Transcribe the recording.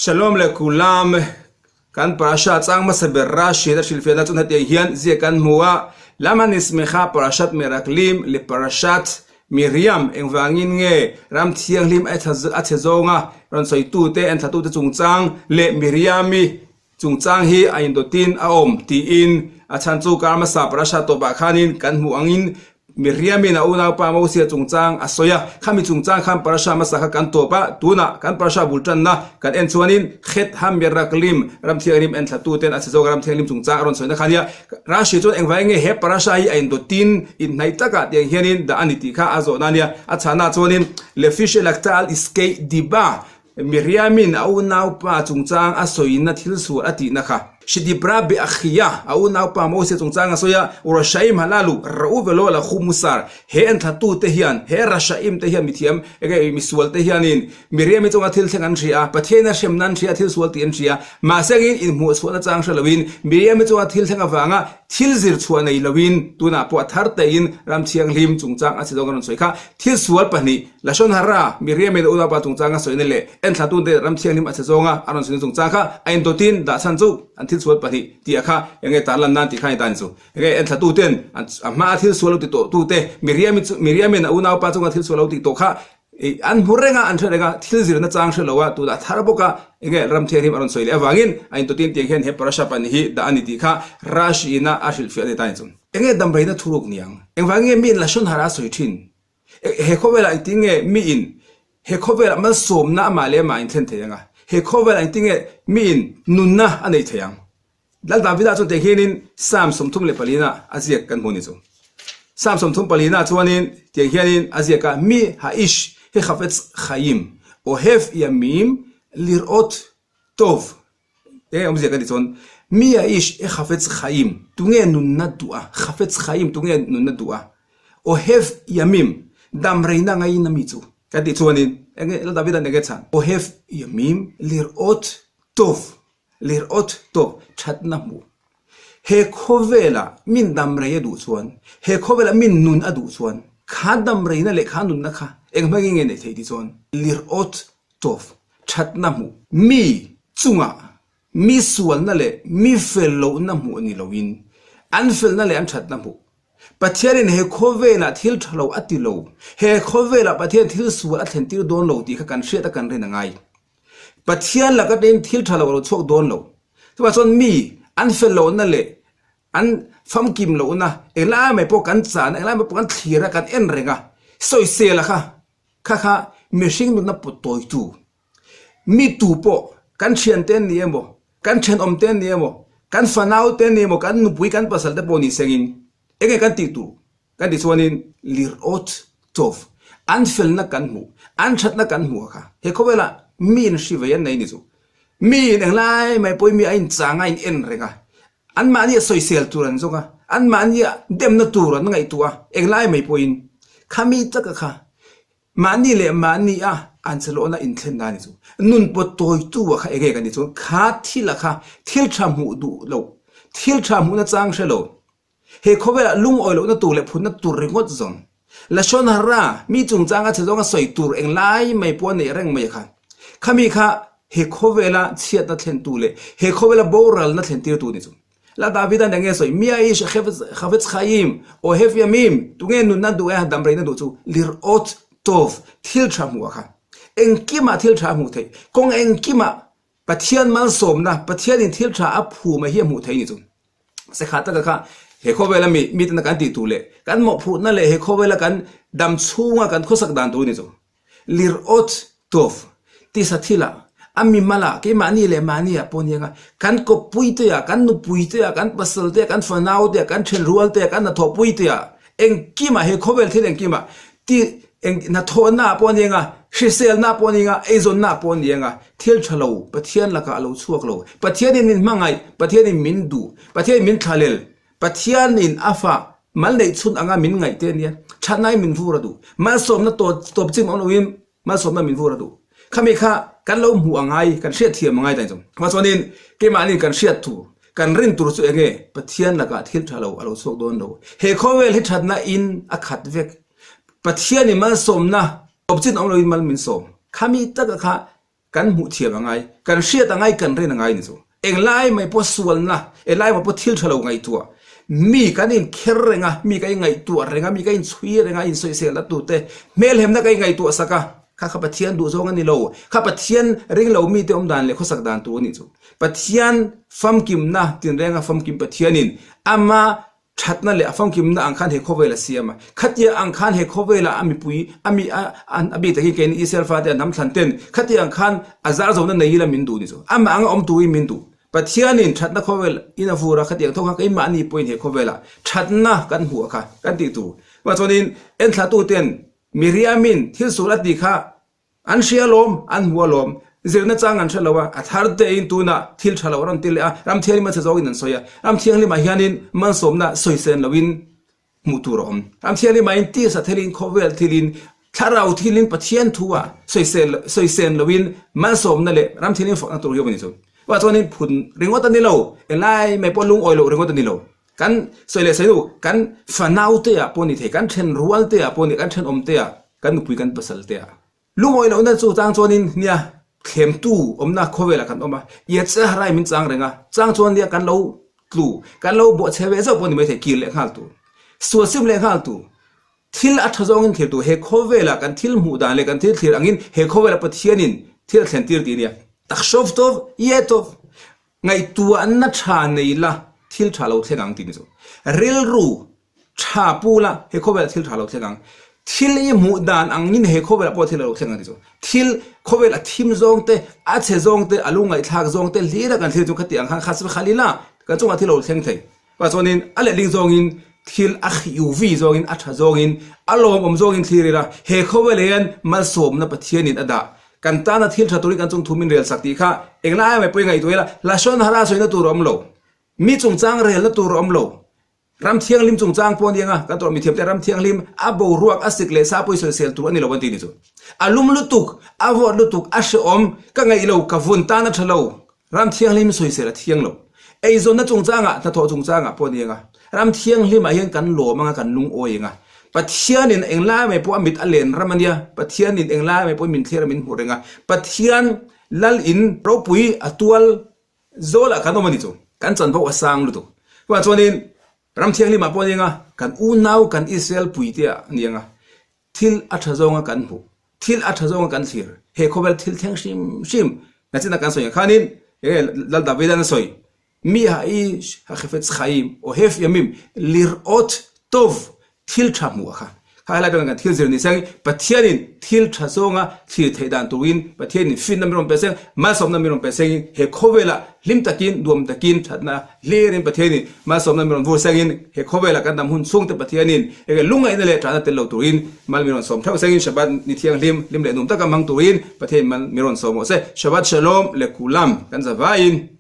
Shalom le Kulam, Kan parasha chang hmasa ber Rashi a hrilhfiahna chuan hetiang hian ziak kan hmu a, Lama nismecha parashat Meraklim le parashat Miriam engvangin nge ram thianghlim a chhe zawnga rawn sawitute en thlatute chungchang leh Miriami chungchang hi a indawtin a awm tiin a chhan chu kar hmasa parasha tawpah khanin kan hmuh angin Miriamin a unaupa Mosia chungchang a sawi a, khami chungchang khan parasha hmasa kha kan tawp a, tunah kan parasha bul tanna kan en chuanin Chet HaMeraklim, Ram Thianghlim enthlatuten a chhe zawk a Ram Thianghlim chungchang a rawn sawina kha nia. Rashi chuan engvai nge he parasha hi a indawtin inhnaih takah tiang hianin dah a ni tih kha a zawhna a nia. A chhahna chuanin Lefish Elakta al Iskei Diba Miriamin a unaupa chungchang a sawina thil sual a tihna kha. Shidibra Beakhia, a unaupa Moses chungchang a sawi a, Rashaim halalu, Ra'u velo la khu Musar. He enthlatute hian, he Rashaim te hian mithiam, enge misual te hianin Miriami chunga thil thleng an hria a, Pathiain a hremna an hria a, thil sual tih an hria. Mahse angin inhmuh chhuahna chang hre loin Miriami chunga thil thleng avanga thil zir chhuah nei loin tunah pawh a thar tein ram thianghlim chungchang a chhe zawng a rawn sawi kha. Thil sual pahnih. Lashon Hara, Miriam-in a unaupa chungchanga sawina leh enthlatute ram thianghlim a chhe zawnga a rawn sawina chungchang kha a indawtin dah chhan chu an thil sual pahnih tih ah kha eng nge tarlan nan tih kha a ni ta ni chu. Eng nge enthlatuten an a hmaa thil sual lo ti tawh tute Miriam-i chu Miriam-in a unaupa chunga thil sual lo tih tawh kha ih an hmu reng a, an hre reng a, thil zirna chang hre lo a, tunah thar bawk a eng nge ram thianghlim a rawn sawi leh avangin a indawtin tiang hian he parasha pahnih hi dah a ni tih kha Rashi-ina a hrilhfiah a ni ta ni chu. Eng nge damreina thuruk niang? Engvangin nge miin Lashon Hara a sawi thin? He khawvelah engtin nge miin he khawvelah malsawmna amah leh amah inthlen thei ang a? He khawvelah engtin nge miin nunna a neih thei ang? Lal Davida chuan tiang hianin Psalm 34 a ziak kan hmu a ni chu. Psalm 34 chuanin tiang hianin a ziak a, Mi ha'ish hi chafetz chaim, ohev yamim lir'ot tov. Eng awmzia ka ti chuan, Mi a ish e Chafetz Chaim, tunge nunna duh a, Chafetz Chaim tunge nunna duh a, Ohev Yamim, dam reina ngaiin a mi chu. Ka tih chuanin, enge Lal Davida'n enge chhan? Ohev Yamim lir'ot tov, lir'ot tov, thatna hmu. He khawvela min dam rei a duh chuan, he khawvela min nun a duh chuan, kha dam reina leh kha nunna kha eng hmangin nge neih theih ti chuan, lir'ot Tawp, thatna hmuh. Mi chungah mi sualna leh mi fel lohna hmuh ni loin, an felna leh an thatna hmuh. Pathianin he khawvelah thil tha lo a ti lo, he khawvelah Pathian thil sual a thlentir dawn lo tih kha kan hriat a kan rin a ngai. Pathian laka ṭin thil tha lo a lo chhuak dawn lo. Chuvang chuan mi an fel lohna leh an famkim lohna englai mai pawh kan chan a, englai mai pawh kan thlir a, kan en reng a, sawisel a kha Kha kha mihring nunna pawt tawitu, mi tu pawh kan thiante an ni emaw, kan thenawmte an ni emaw, kan fanaute an ni emaw, kan nupui kan pasal te pawh ni sengin enge kan tih tur kan tih chuanin lirawt tawp an felna kan hmuh, an thatna kan hmuh a kha he khawvelah mi in hri vei an nei ni chu. Mi in englai mai pawhin mi a inchang a in en reng a, anmahni a sawisel tur an zawng a, anmahni a demna tur an ngaihtuah a, englai mai pawhin khami taka kha mahni leh mahni a an chelawhna inthlen dan ni chu. Nun pawt tawitu a kha enge kan tih chuan kha thil a kha thil tha hmuh duh lo, thil tha hmuhna chang hre lo, He khawvelah lungawi lohna tur leh phutna tur ringawt zawng. Lashon Hara, mi chungchanga chhe zawnga sawi tur englai mai pawh a neih reng mai a kha. Khami kha he khawvela chhiatna thlentu leh he khawvela boralna thlentirtu ni chu. La Davida'n eng nge sawi, Mi aish chafetz chaim, ohev yamim, tunge nunna duh e, damreina duh chu, lir'ot tov, thil tha hmuh a kha. Engkimah thil tha a hmuh theih, kawng engkimah Pathian malsawmna, Pathianin thil tha a phum a hi a hmuh theih ni chu. Sekha taka kha he khawvela mi mitna kan tih tur leh kan mawhphurhna leh he khawvela kan dam chhunga kan khawsak dan tur ni chu. Lir'awt tawp tisa thilah a mi malah keimahni leh mahniah pawh nia nga kan kawppuiteah, kan nupuiteah, kan pasalteah, kan fanauteah, kan thenrualteah, kan hnathawhpuiteah Engkimah he khawvel thil engkimah ti eng hnathawhna ah pawh a ni anga, hriselna ah pawh a ni anga, eizawnna ah pawh a ni anga, thil tha lo Pathian lakah a lo chhuak lo. Pathianin min hmangaih, Pathianin min duh, Pathianin min thlalel, Pathianin a fa mal neih chhun anga min ngaih te a nia, thatnain min vur a duh. Malsawmna tawp chin awm loin Malsawmna min vur a duh. Khami kha kan lo hmuh a ngai, kan hriat thiam a ngai ta inchawm. Chuvang chuanin keimahni kan hriat tur, kan rin tur chu enge Pathian lakah thil tha lo a lo chhuak dawn lo. He khawvel hi thatna in a khat vek. Pathianin malsawmna tawp chin awm loin mal min sawm. Khami taka kha. Kan hmuh thiam a ngai, kan hriat a ngai, kan rin a ngai ni chu. Englai mai pawh sualna, englai mai pawh thil tha lo ngaihtuah, mi kan inkher reng a, mi kan inngaihtuah reng a, mi kan inchhui reng a, insawisel na tute hmelhemna kan inngaihtuah sak a, kha kha Pathian duh zawng a ni lo, kha Pathian ring lo mite awm dan leh khawsak dan tur a nih chu. Pathian famkimna tinrenga famkim Pathianin ama Thatna leh a famkimna ang khan he khawvel a siam a. Khatia ang khan he khawvela a mipui, a mi a a bik takin keini Israel fate a hnam thlan ten khatia ang khan a zar zona nei ila min duh ni chu. Amah anga awm turin min duh. Pathianin thatna khawvel in a vur a, khatiang tho khan keimahni pawhin he khawvelah thatna kan hmuh a kha kan tih tur. Chuvang chuanin enthlatu ten Miriamin thil sual a tih kha An hria alawm, an hmu alawm. Zirna chang an hre lo a, a thar tein tunah thil tha lo a rawn ti leh a, ram thianghlim a chhe zawngin an sawi a. Ram thianghlimah hianin malsawmna sawi sen loin hmuh tur a awm. Ram thianghlimah in tisa thelin, khawvel thilin, thlarau thilin Pathian thu ah sawi sen loin malsawmna leh ram thianghlim fakna tur hi a awm a ni chu. Chuvang chuanin phun ringawt a ni lo, englai mai pawh lungawi loh ringawt a ni lo. Kan sawi leh sawi nu, kan fanau te ah pawh ni thei, kan then rual te ah pawh ni, kan thenawm te ah, kan nupui kan pasal te ah. Lungawi lohna chu chang chuanin nia thlemtu awmna khawvelah kan awm a, Yetzer Hara in min chang reng a, chang chuan nia kan lo tlu, kan lo bawhchhe ve zauh pawh ni maithei, kir leh nghal tur, sual sim leh nghal tur, thil a tha zawngin thlir tur, he khawvelah kan thil hmuh dan leh kan thil thlir angin he khawvelah Pathianin thil a thlen tir tih a nia. Takhshov tov, ye tov. Ngaihtuahna tha nei la thil tha lo thleng ang tih ni chu. Rilru tha pu la he khawvelah thil tha lo thleng ang. Thil i hmuh dan angin he khawvelah pawh thil a lo thleng ang tih chu. Thil khawvel a thim zawng te, a chhe zawng te, a lungngaihthlak zawng te hlir a kan thlir chu khati ang khan kha khal ila kan chungah thil a lo thleng thei. Chuvang chuanin a lehling zawngin thil a khiuvi zawngin a tha zawngin a lawmawm zawngin thlir ila he khawvelah hian malsawmna Pathianin a dah. Kan tana thil tha turin kan chung thu min rel sak tih kha englai mai pawhin ngaihtuah ila Lashon Hara sawina tur a awm lo. Mi chungchang relna tur a awm lo. Ram thianghlim chungchang pawh aniang a, kan tawrh mithiamte ram thianghlim a boruak a sik leh sa pawhin sawisel tur a ni lo an ti ni chu. A lum lutuk, a vawt lutuk, a hrehawm, ka ngaih lo, ka vun tan a tha lo. Ram thianghlim sawisel a thiang lo. Eizawnna chungchangah, hnathawh chungchangah pawh aniang a, ram thianghlimah hian kan lawm anga kan lungawi ang a. Pathianin englai mai pawh a mit a len ram ania, Pathianin englai mai pawhin min thlir a min hmu reng a. Pathian lal in ropui a tual zawlah kan awm a ni chu. Kan chanvo a sang lutuk. Chuvang chuanin ram thianghlimah pawh aniang a, kan unau kan Israel puite ah aniang a, Thil a tha zawnga kan hmuh, thil a tha zawnga kan thlir, he khawvel thil thleng hrim hrim nachina kan sawi ang khanin enge Lal Davida'n a sawi, Mi ha'ish hachefetz chaim ohef yamim lir'ot tov, thil tha hmuh a kha. Kha helai atangin kan thil zir ni seng, Pathianin thil tha zawnga thlir theih dan turin Pathianin finna min rawn pe seng, malsawmna min rawn pe sengin he khawvelah hlim takin, nuam takin, thatna hlirin Pathianin malsawmna min rawn vur sengin he khawvelah kan dam hun chhungte Pathianin enge lungngaihna leh ṭahna tel lo turin mal min rawn sawm theuh sengin Shabbat ni thianghlim, hlim leh nuam taka hmang turin Pathianin mal min rawn sawm rawh se. Shabbat Shalom le Kulam kan zavaiin.